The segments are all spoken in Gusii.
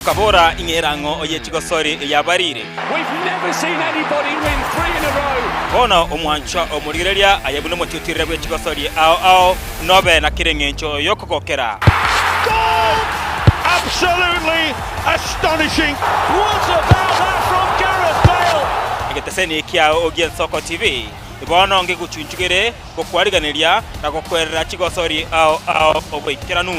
Okabora, Ing'e erang'o ye chigosori yabarire. Bono omwanchwa omorigereria aye buna omotiutirire bwe chigosori ao ao, nobe na kera engencho y'okogokera. Egeteseni kiao gi'Ensoko TV bono ngegochunchugere gokwariganeria na gokwerera chigosori ao ao oboikeranu.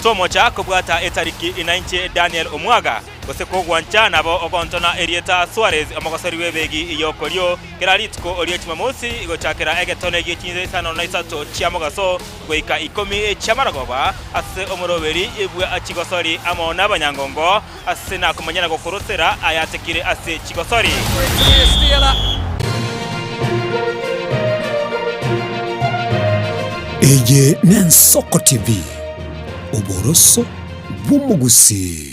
Tomocha kobwata etariki inainche Daniel Omwaga, gose kogwancha nabo ogontona erieta Suarez omogosori bw'ebegi y'okorio kera rituko rie Jumamosi gochakera egetone gie chinsa isano na isato chia mogaso goika ikomi chi'amarogoba ase omoroberi bwa chigosori amo nabanyangongo Ase nakomanya na gokorosera ayatekire ase chigosori. Eye n'Ensoko TV, oboroso bw'omogusii.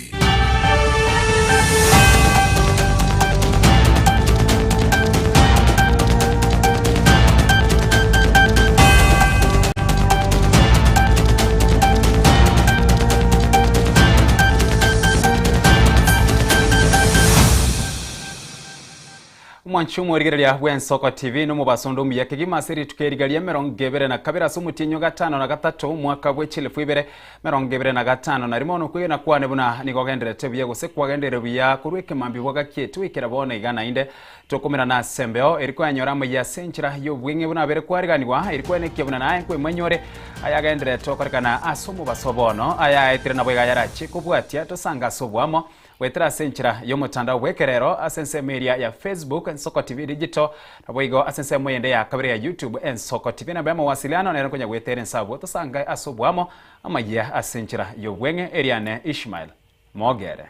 Omwanchi omorigereria bw'Ensoko TV nomobaso onde omuya kegima ase rituko eriga ria emerongo ebere na kabere ase omotienyi o gatano na gatato omwaka bwe chilifu ibere merongo ebere na gatano na rimo nokwegena kwane buna nigo ogendererete buya gose kwagenderire buya korwa ekemambia bwagakietwe goikera bono iga naende Tokomerana ase embeo, eri koyanyora amayia ase enchera y'obweng'e buna abere kwariganigwa, eri kwenekia buna naye nkwemanyore ayagendererete gokorekana ase omobaso bono, ayaetire naboigo ayarachie kobwatia, tosange ase oboamo, goetera ase enchera y'omotandao bw'ekerero ase ensemo eria ya Facebook, Ensoko TV Digital, naboigo ase ensemo eyende ya kabere ya YouTube, Ensoko TV. Namba y'amawasiliano nero nkonya goetera ense abwo, tosange ase oboamo, amayia ase enchera y'obweng'e, eriane Ishmael Mogere.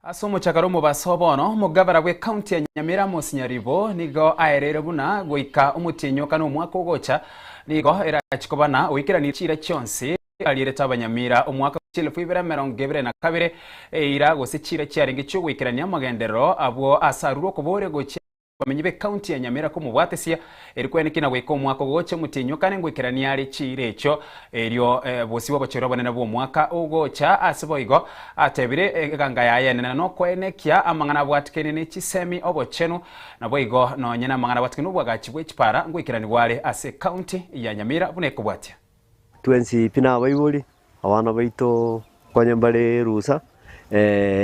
Ase omochakano omobaso bono, omogabara bw'ecounty ya Nyamira Amos Nyaribo nigo aereire buna goika omotienyi o kane omwaka ogocha nigo erachi koba na oikerania chiira chionsi arierete abanyamira omwaka bwe chielfu ibere 22 eira gose chiira chiarenge chi'ogoikerania amagenderero abwo ase arure okoboria gochia abamenyi b'ecounty ya Nyamira komobwatesia eri kweneki na goika omwaka ogocha omotienyi o kane ngoikerania are chiira echio erio bosibwa obochori obonene bw'omwaka ogocha ase boigo atebire eganga yaye enene nokoenekia amang'ana abwatekaine ne chisemi obochenu naboigo nonye namang'ana abwatekaine nobwagachi bwe chipara ngoikeranigwa are ase ecounty ya Nyamira buna ekobwatia. Twensi pi nabaibori, abana baito nkonye mbare rusa,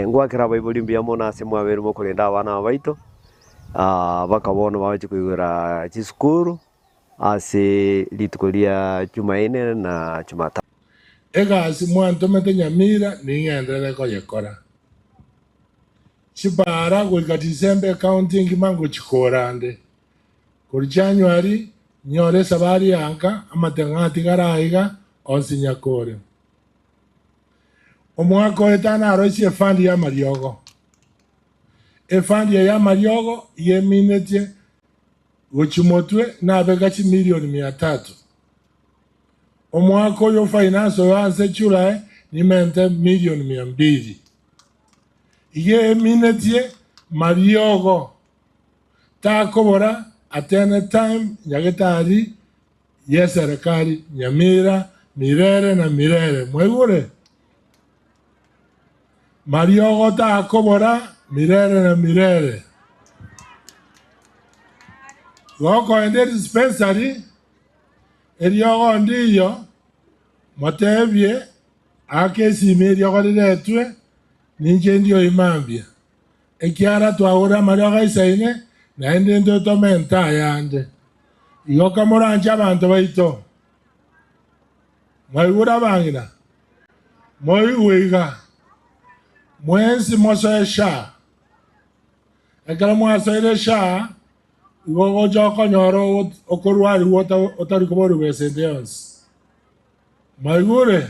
ngoakera abaibori mbuya mono ase mwabeire mokorenda abana aba baito, mpaka bono bagochia koigora chisukuru ase rituko ria Jumaine na Jumatatu. Egasi mwantomete Nyamira ning'enderere koyekora. Chipara goika December ecounty engima ngochikora nde. Korwa January nyore esabari ya nka amateng'o atigare aiga onsi nyakore. Omwaka oyo tanaroisie efund y'amariogo. Efund eye y'amariogo yeminetie gochia motwe nabeka chimilioni mia tatu. Omwaka oyo finance oyo ase July nimente milioni mia mbili. Iga eminetie mariogo Takobora at any time nyagetari yeserekari Nyamira mirere na mirere mwaigure? Mariogo takobora mirere na mirere. Gokoenda edispensary eriogo ndiyo motebie ake esimi eriogo riretwe ninche ndioyi mambia. Ekiagera twagorire amariogo aisaine, naende intwe tomente ayande. Igo kamoranche abanto baito, mwaigure abang'ina, moigwe iga, mwensi mosoe SHA. Ekero mwasoire SHA, igo ogocha okonyora okorwarigwa otari koborigwa esente yonsi. Mwaigure?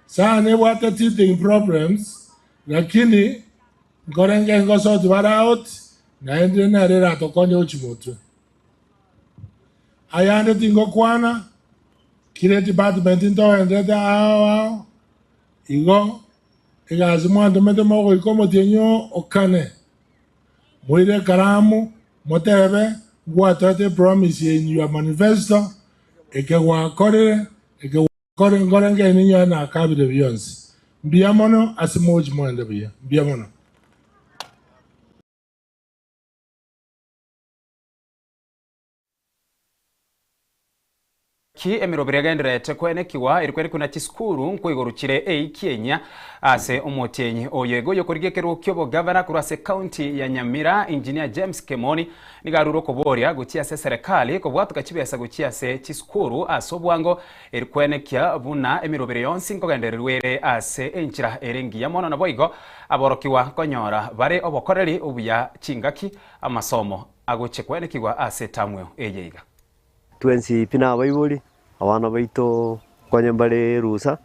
SHA nebwate teething problems, Lakini nkorenge ngosoti bare out, naende nere eratokonye gochia motwe. Ayande tingokwana, kira edepartment ntogenderete ao ao. Igo egasi mwantomete mogoika omotienyi o kane, moire ekaramu, motebe, Ngwatoete epromise eye in your manifesto, eke gwakorire, eke gwakorire, nkore nkeene ninyore nakabire bionsi. Mbuya mono ase mogochia mogende buya. Mbuya mono. Ki emeroberi egendererete koenekigwa ere kwerekwa na chisukuru nkoigoru chire eiki enyia ase omotienyi oyo. Igo oyokorigia ekerogo ki'obogavana korwa ase county ya Nyamira Engineer James Kemoni nigo arure okoboria gochia ase eserekari kobwatoka chibesa gochia ase chisukuru ase obwango eri koenekia buna emeroberi yonsi nkogendererwa ere ase enchera ere engiya mono naboigo aborokigwa nkonyora bare obokoreri obuya chingaki amasomo agochia koenekigwa ase etamu eye iga. Twensi pi nabaibori, abana baito nkonye mbare rusa,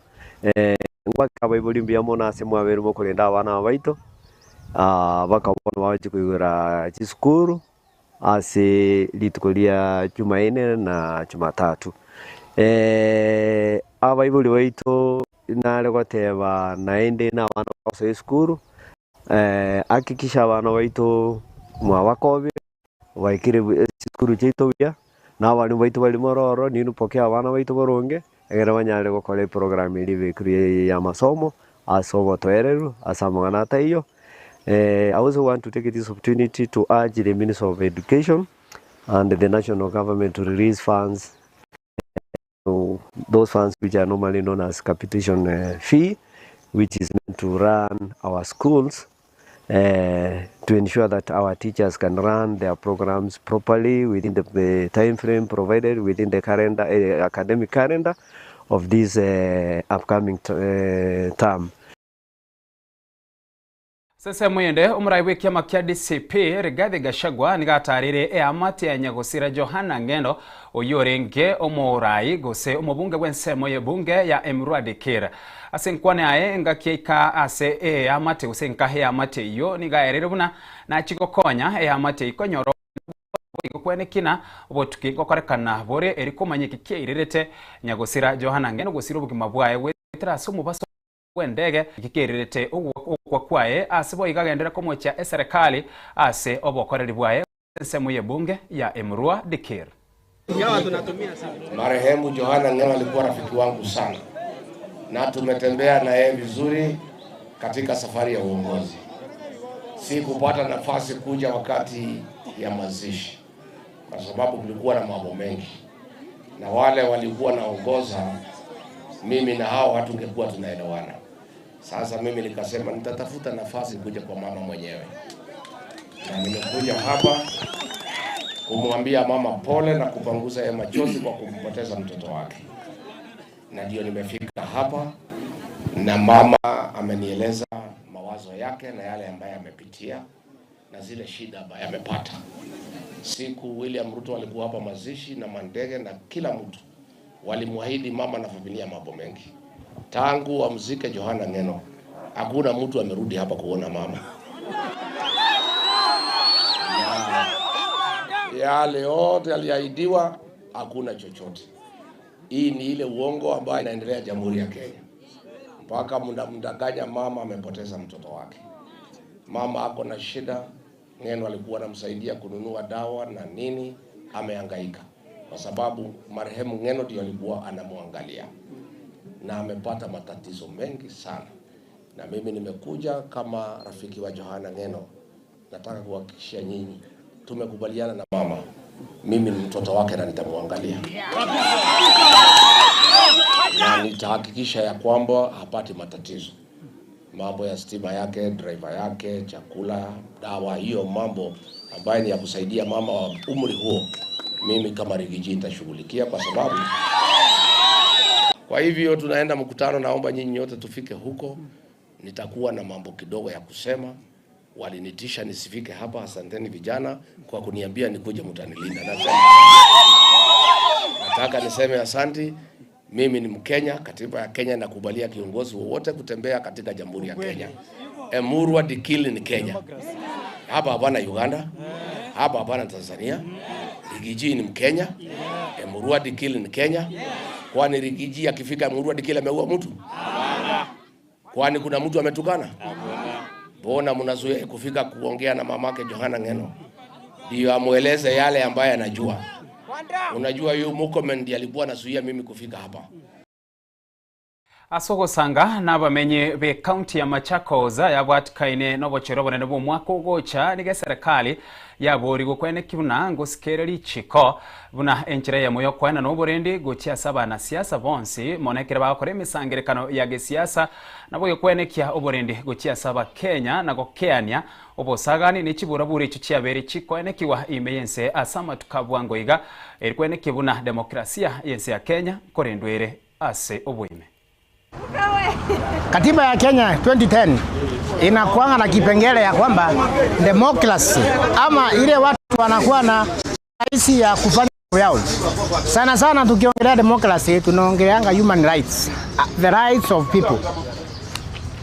ngwake abaibori mbuya mono ase mwabeire mokorenda abana aba baito, mpaka bono bagochia koigora chisukuru ase rituko ria jumaine na jumatatu. Abaibori baito nare goteba naende na abana bagosoa esukuru, hakikisha abana baito mwabakobire. Baikire chisukuru chiaito buya, na abalimu baito bare mororo, ninwe pokea abana baito boronge, ekero banyare gokora eprogram eria ebekirwe ya amasomo, ase obotoereru, ase amang'ana ataiyo. I also want to take this opportunity to urge the Minister of Education and the national government to release funds those funds which are normally known as capitation fee which is meant to run our schools to ensure that our teachers can run their programs properly within the time frame provided within the calendar, academic calendar of this upcoming term. Ase ensemo eyende, omorai bw'ekiama kia DCP, Rigathi Gachagua, nigo ataarire eamate ya nyagosira Johana Ng'endo, oyio orenge omorai gose omobunge bw'ensemo y'ebunge ya Emurua Dikirr. Ase enkwana yaye engaki yaika ase eamate gose enka y'eamate eyio nigo aereire buna nachie gokonya eamate eyio konyora boigo kwenekina obotuki ngokorekana bore eri komanya eki kiairerete nyagosira Johana Ng'endo gosira obogima bwaye goetera ase omobaso bw'endege gikererete ogokwa kwaye ase boigo agenderere komochia eserekari ase obokoreri bwaye ensemo y'ebunge ya Emurua Dikirr. Marehemu Johana Ng'eno alikuwa rafiki wangu sana na tumetembea na yeye vizuri katika safari ya uongozi. Sikupata nafasi kuja wakati ya mazishi kwa sababu kulikuwa na mambo mengi, na wale walikuwa naongoza mimi na hao hatungekuwa tunaelewana. Sasa mimi nikasema nitatafuta nafasi kuja kwa mama mwenyewe, na nimekuja hapa kumwambia mama pole na kupanguza ya machozi kwa kumpoteza mtoto wake, na ndio nimefika hapa, na mama amenieleza mawazo yake na yale ambayo amepitia na zile shida ambayo amepata. Siku William Ruto alikuwa hapa mazishi na Mandege na kila mtu walimwahidi mama na familia mambo mengi. Tangu wamzike Johana Ng'eno, hakuna mtu amerudi hapa kuona mama. Yale yote aliahidiwa, hakuna chochote. Hii ni ile uongo ambayo inaendelea Jamhuri ya Kenya, mpaka mnamdanganya mama amepoteza mtoto wake. Mama ako na shida, Ng'eno alikuwa anamsaidia kununua dawa na nini, amehangaika kwa sababu marehemu Ng'eno ndio alikuwa anamwangalia na amepata matatizo mengi sana. Na mimi nimekuja kama rafiki wa Johana Ng'eno, nataka kuhakikishia nyinyi tumekubaliana na mama, mimi ni mtoto wake na nitamwangalia na nitahakikisha ya kwamba hapati matatizo mambo ya stima yake, driver yake, chakula, dawa, hiyo mambo ambayo ni ya kusaidia mama wa umri huo, mimi kama Rigiji nitashughulikia kwa sababu. Kwa hivyo tunaenda mkutano, naomba nyinyi nyote tufike huko. Nitakuwa na mambo kidogo ya kusema. Walinitisha nisifike hapa. Asanteni vijana kwa kuniambia nikuje, mtanilinda. Nasema nataka niseme asanti. Mimi ni Mkenya, katiba ya Kenya inakubalia kiongozi wowote kutembea katika jamhuri ya Kenya. Emurua Dikirr ni Kenya. Hapa hapana Uganda, hapa hapana Tanzania. Rigiji ni Mkenya, Emurua Dikirr ni Kenya. Kwani Rigiji akifika Emurua Dikirr ameua mtu? Kwani kuna mtu ametukana? Mbona mnazuia kufika kuongea na mamake Johana Ng'eno ndiyo amweleze yale ambaye anajua? Unajua huyu Murkomen ndiye alikuwa anazuia mimi kufika hapa. Ase ogosanga nabamenyi b'ecounty ya Machakos yabwatikaine nobochori obonene bw'omwaka ogocha, nigo eserekari yaborigwe kweneki buna ngosikere richiko buna enchera eyemo y'okoenana oborendi gochia ase abanasiasa bonsi mono ekero bagokora emesangerekano ya gesiasa naboigo kwenekia oborendi gochia ase abakenya na gokeania obosagani ne chiburaburi echio chiabeire chikoenekigwa ime y'ense ase amatuko a bwango iga eri kwenekia buna demokrasia y'ense ya Kenya nkorendwa ere ase oboime. Katiba ya Kenya 2010 inakuanga na kipengele ya kwamba democracy ama ile watu wanakuwa na rahisi ya kufanya yao. Sana sana tukiongelea democracy tunaongeleanga human rights, the rights of people.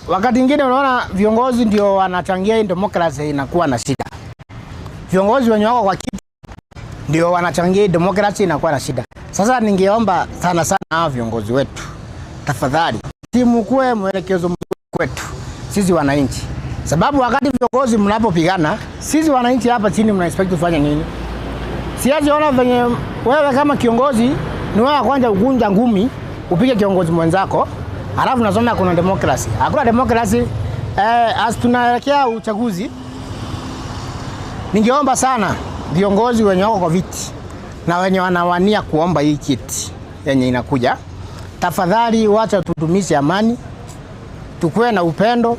Wakati ingine unaona viongozi ndio wanachangia hii democracy inakuwa na shida. Viongozi wenye wako kwa kiti ndio wanachangia demokrasi inakuwa na shida. Sasa ningeomba sana sana hawa viongozi wetu, tafadhali simukue mwelekezo mzuri kwetu sisi wananchi, sababu wakati viongozi mnapopigana, sisi wananchi hapa chini mna expect kufanya nini? Siwezi ona venye wewe kama kiongozi ni wewe kwanza ukunja ngumi upige kiongozi mwenzako, halafu nasema kuna demokrasi. Hakuna demokrasi. Eh, as tunaelekea uchaguzi Ningeomba sana viongozi wenye wako kwa viti na wenye wanawania kuomba hii kiti yenye inakuja, tafadhali wacha tudumishe amani, tukuwe na upendo.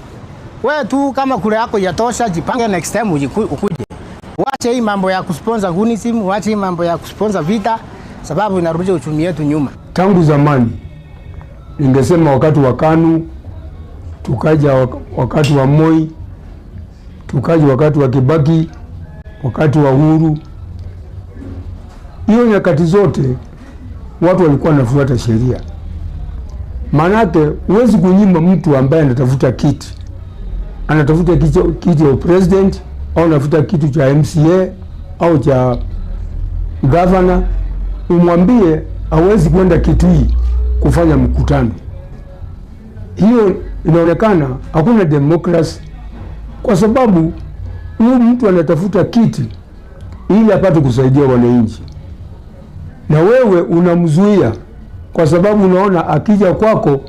We tu kama kura yako yatosha, jipange next time ukuje. Wache hii mambo ya kusponsor gunism, wache hii mambo ya kusponsor vita, sababu inarudisha uchumi wetu nyuma. Tangu zamani ningesema wakati wa KANU, tukaja wakati wa Moi, tukaja wakati wa Kibaki, wakati wa Uhuru. Hiyo nyakati zote watu walikuwa wanafuata sheria. Maanake huwezi kunyima mtu ambaye anatafuta kiti, anatafuta kiti, kiti ya president au anatafuta kitu cha MCA au cha governor, umwambie hawezi kwenda Kitui kufanya mkutano. Hiyo inaonekana hakuna demokrasi, kwa sababu huyu mtu anatafuta kiti ili apate kusaidia wananchi, na wewe unamzuia kwa sababu unaona akija kwako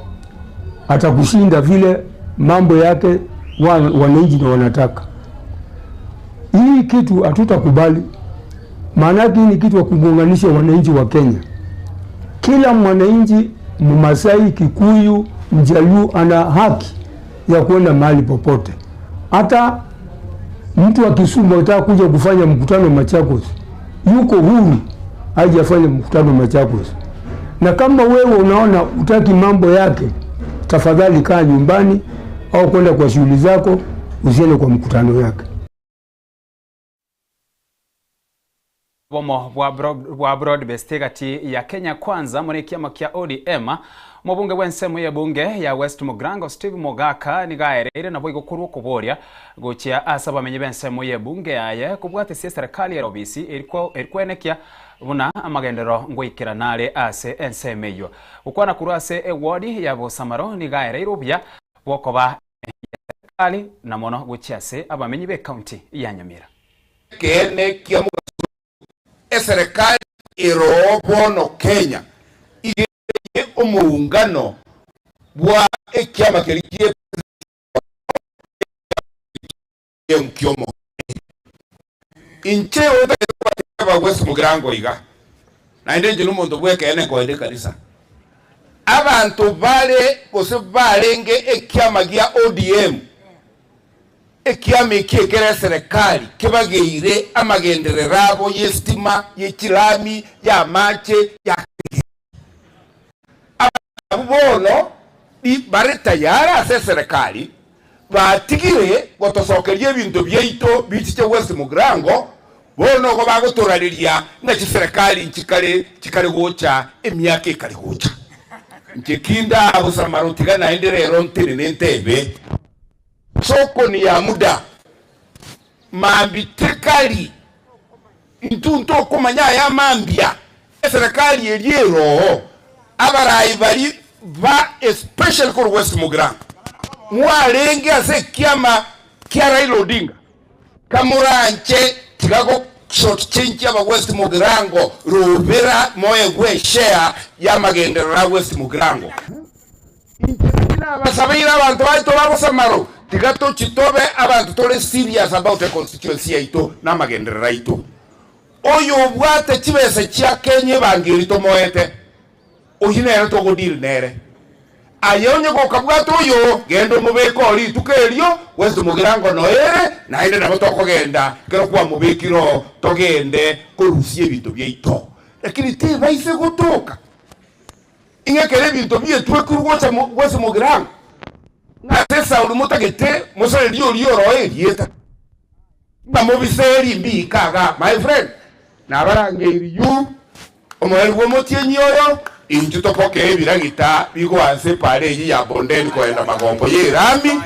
atakushinda vile mambo yake wananchi na wanataka. Hii kitu hatutakubali, maanake hii ni kitu ya kugonganisha wananchi wa Kenya. Kila mwananchi Mmasai, Kikuyu, Mjaluo ana haki ya kwenda mahali popote. Hata mtu wa Kisumu anataka kuja kufanya mkutano Machakos, yuko huru aje afanye mkutano Machakos. Na kama wewe unaona utaki mambo yake, tafadhali kaa nyumbani au kwenda kwa shughuli zako, usiende kwa mkutano yake. Obomo bwa bwa broad based egati ya Kenya Kwanza amo nekiama kia ODM. Omobunge bw'ensemo y'ebunge ya West Mugirango Steve Mogaka nigo aereire naboigo korwa okoboria gochia ase abamenyi b'ensemo y'ebunge yaye kobwatesia eserekari ya obisi erikwenekia buna amagenderero ngoikerana are ase ensemo eyio. Gokwana korwa ase eward ya Bosamaro nigo aereire obuya bw'okoba y'eserekari na mono gochia ase abamenyi b'ecounty ya Nyamira. Ekeene kia mogaso eserekari eroo bono Kenya iga eye omoungano bwa ekiama keria gie nkiomo. Inche otagete kobatebia abagwesi mogirango iga, naende inche nomonto bw'ekeene nkoenda ekanisa. Abanto bare gose barenge ekiama gia ODM Ekiama eki ekere eserekari kebageire amagenderero abo y'esitima, ye chilami, y'amache, ya kegima. Abanto abwo bono bare tayari ase eserekari, batigire gotosokeria ebinto biaito bichiche West Mugirango, bono igo bagotorareria ng'a chiserekari nchikare chikare gocha emiaka ekare gocha. Inche ki ndagosamara otiga naende rero ntenene ntebe. Sokoni ya muda mambi tekari intwe ntokomanya aya mambia eserekari eria eroo abarai baria ba especially korwa West Mugirango. Mwarenge ase ekiama kia Raila Odinga, kamoranche tiga go short change aba West Mugirango rubera moegwe eshare yamagenderero a West Mugirango. Inche naki nabasabeire abanto baito ba Bosamaro, tiga tochi tobe abanto tore serious about econstituency yaito na amagenderero aito. Oyo obwate chibesa chia Kenya ebangeri tomoete, oyio nere togo deal nere. Aye onye gokabwata oyo, genda omobeke oo rituko erio, West Mugirango noyo ere, naende nabo tokogenda ekero kwamobekire oo togende korusia ebinto biaito. Lakini tibaise gotoka. Ing'e ekero ebinto bietwekirwe gocha West Mugirango, ng'a ase esauri motagete mosarerie oria oroe erieta. Ng'a mobiseri mbiika iga, my friend, nabarangeirie you, omoerio bw'omotienyi oyo, intwe topokee ebiragita bigoansa epaara eyio ya Bondeni koenda magombo y'erami,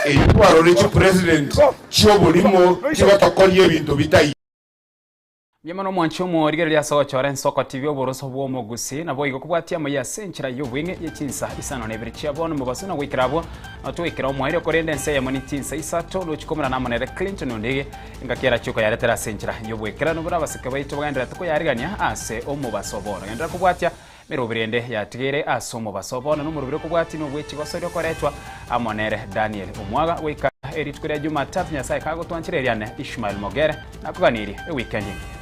eyio twarorire chipresident chi'oborimo chigotokoria ebinto bitaiyo. Mbuya mono omwanchi omorigereria ase ogochora ensoko TV oboroso bw'omogusi naboigo kobwatia amaiyo ase enchera y'obweng'e ye chinsa isano na ibere chia bono mobaso na goikera abwo notweikera omoerio korende ense eyemo ni chinsa isato nochikomera amo nere Clinton Ondigi engaki erachie okoyaretera ase enchera y'obwekeranu buna abasike baito bagendererete koyarigania ase omobaso bono genderera kobwatia Emeroberi ende yatigaire ase omobaso bono nomoroberi okobwatia nobwechigosoria okoretwa amo nere Daniel Omwaga goika erituko ria Jumatatu Nyasae kagotwanchera eriane Ishmael Mogere nakoganirie eweekend engiya.